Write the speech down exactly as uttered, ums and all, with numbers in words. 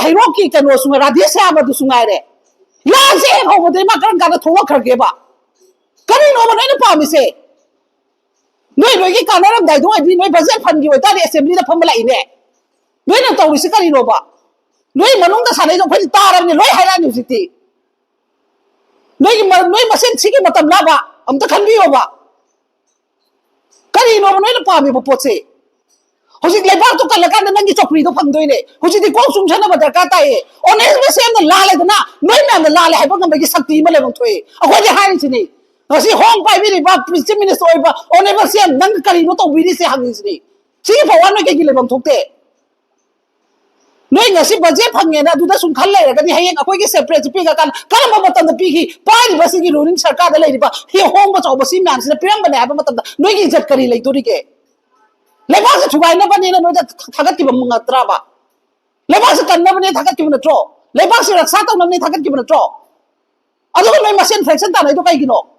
ꯍꯩꯔꯣꯛꯀꯤ ꯀꯩꯅꯣꯁꯨ ꯉꯥꯏ, ꯔꯥꯙꯦ ꯁ꯭ꯌꯥꯝ ꯑꯗꯨꯁꯨ ꯉꯥꯏꯔꯦ, ꯂꯥꯟꯁꯦ ꯍꯦꯛ ꯍꯧꯕꯗꯒꯤ ꯃꯥ ꯀꯔꯝ ꯀꯥꯟꯗ ꯊꯣꯛꯂꯛꯈ꯭ꯔꯒꯦꯕ? ꯀꯔꯤꯅꯣꯕ ꯅꯣꯏꯅ ꯄꯥꯝꯃꯤꯁꯦ? ꯅꯣꯏ ꯅꯣꯏꯒꯤ ꯀꯥꯟꯅꯔꯝꯗꯥꯏꯗꯣ ꯑꯣꯏꯗꯤ ꯅꯣꯏ ꯕꯖꯦꯠ ꯐꯟꯒꯤ ꯑꯣꯏꯇꯥꯔꯗꯤ ꯑꯦꯁꯦꯝꯕ꯭ꯂꯤꯗ ꯐꯝꯕ ꯂꯥꯛꯏꯅꯦ꯫ ꯅꯣꯏꯅ ꯇꯧꯔꯤꯁꯤ ꯀꯔꯤꯅꯣꯕ? ꯅꯣꯏ ꯃꯅꯨꯡꯗ ꯁꯥꯟꯅꯩꯗꯣ ꯑꯩꯈꯣꯏꯗꯤ ꯇꯥꯔꯕꯅꯤ, ꯂꯣꯏ ꯍꯥꯏꯔꯛꯑꯅꯤ ꯍꯧꯖꯤꯛꯇꯤ꯫ ꯅꯣꯏꯒꯤ ꯃ-, ꯅꯣꯏ ꯃꯁꯦꯟ ꯁꯤꯒꯤ ꯃꯇꯝ ꯂꯥꯕ ꯑꯝꯇ ꯈꯟꯕꯤꯌꯣꯕ꯫ ꯀꯔꯤꯅꯣꯕ ꯅꯣꯏꯅ ꯄꯥꯝꯃꯤꯕ ꯄꯣꯠꯁꯦ? ꯍꯧꯖꯤꯛ ꯂꯩꯕꯥꯛꯇꯣ ꯀꯜꯂꯀꯥꯟꯗ ꯅꯪꯒꯤ ꯆꯧꯀ꯭ꯔꯤꯗꯣ ꯐꯪꯗꯣꯏꯅꯦ꯫ ꯍꯧꯖꯤꯛꯇꯤ ꯀꯣꯛ ꯆꯨꯝꯁꯟꯅꯕ ꯗꯔꯀꯥꯔ ꯇꯥꯏꯌꯦ꯫ ꯑꯣꯅꯦꯁ ꯃꯁꯦꯟꯅ ꯂꯥꯜꯂꯦꯗꯅ, ꯅꯣꯏ ꯃꯌꯥꯝꯅ ꯂꯥꯜꯂꯦ ꯍꯥꯏꯕ ꯉꯝꯕꯒꯤ ꯁꯛꯇꯤ ꯑꯃ ꯂꯩꯐꯝ ꯊꯣꯛꯑꯦ꯫ ꯑꯩꯈꯣꯏꯗꯤ ꯍꯥꯏꯔꯤꯁꯤꯅꯤ, ꯉꯁꯤ ꯍꯣꯝ ꯄꯥꯏꯕꯤꯔꯤꯕ ꯆꯤꯐ ꯃꯤꯅꯤꯁꯇꯔ ꯑꯣꯏꯕ ꯑꯣꯅꯦꯕꯜ ꯁꯤ ꯑꯦꯝ, ꯅꯪ ꯀꯔꯤꯅꯣ ꯇꯧꯕꯤꯔꯤꯁꯦ ꯍꯪꯉꯤꯁꯤꯅꯤ꯫ ꯁꯤꯒꯤ ꯄꯋꯥꯔ ꯅꯣꯏ ꯀꯩꯒꯤ ꯂꯩꯐꯝ ꯊꯣꯛꯇꯦ? ꯅꯣꯏ ꯉꯁꯤ ꯕꯖꯦꯠ ꯐꯪꯉꯦꯅ ꯑꯗꯨꯗ ꯁꯨꯝ ꯈꯜ ꯂꯩꯔꯒꯗꯤ ꯍꯌꯦꯡ ꯑꯩꯈꯣꯏꯒꯤ ꯁꯦꯄꯔꯦꯠꯁꯤ ꯄꯤꯔꯀꯥꯟꯗ ꯀꯔꯝꯕ ꯃꯇꯝꯗ ꯄꯤꯈꯤ? ꯄꯥꯏꯔꯤꯕꯁꯤꯒꯤ ꯔꯨꯂꯤꯡ ꯁꯔꯀꯥꯔꯗ ꯂꯩꯔꯤꯕ ꯍꯤ ꯍꯣꯡꯕ ꯆꯥꯎꯕ ꯁꯤ ꯃꯌꯥꯝꯁꯤꯅ ꯄꯤꯔꯝꯕꯅꯦ ꯍꯥꯏꯕ ꯃꯇꯝꯗ ꯅꯣꯏꯒꯤ ꯏꯖꯠ ꯀꯔꯤ ꯂꯩꯗꯣꯔꯤꯒꯦ? ꯂꯩꯕꯥꯛꯁꯦ ꯊꯨꯒꯥꯏꯅꯕꯅꯦꯅ ꯅꯣꯏꯗ ꯊꯥꯒꯠꯈꯤꯕ ꯉꯝꯒꯗ꯭ꯔꯕ? ꯂꯩꯕꯥꯛꯁꯦ ꯀꯟꯅꯕꯅꯦ ꯊꯥꯒꯠꯈꯤꯕ ꯅꯠꯇ꯭ꯔꯣ? ꯂꯩꯕꯥꯛꯁꯦ ꯔꯛꯁꯥ ꯇꯧꯅꯕꯅꯦ ꯊꯥꯒꯠꯈꯤꯕ ꯅꯠꯇ꯭ꯔꯣ? ꯑꯗꯨꯒ ꯅꯣꯏ ꯃꯁꯦꯟ ꯐ꯭ꯔꯦꯛꯁꯟ ꯇꯥꯅꯩꯗꯣ ꯀꯩꯒꯤꯅꯣ?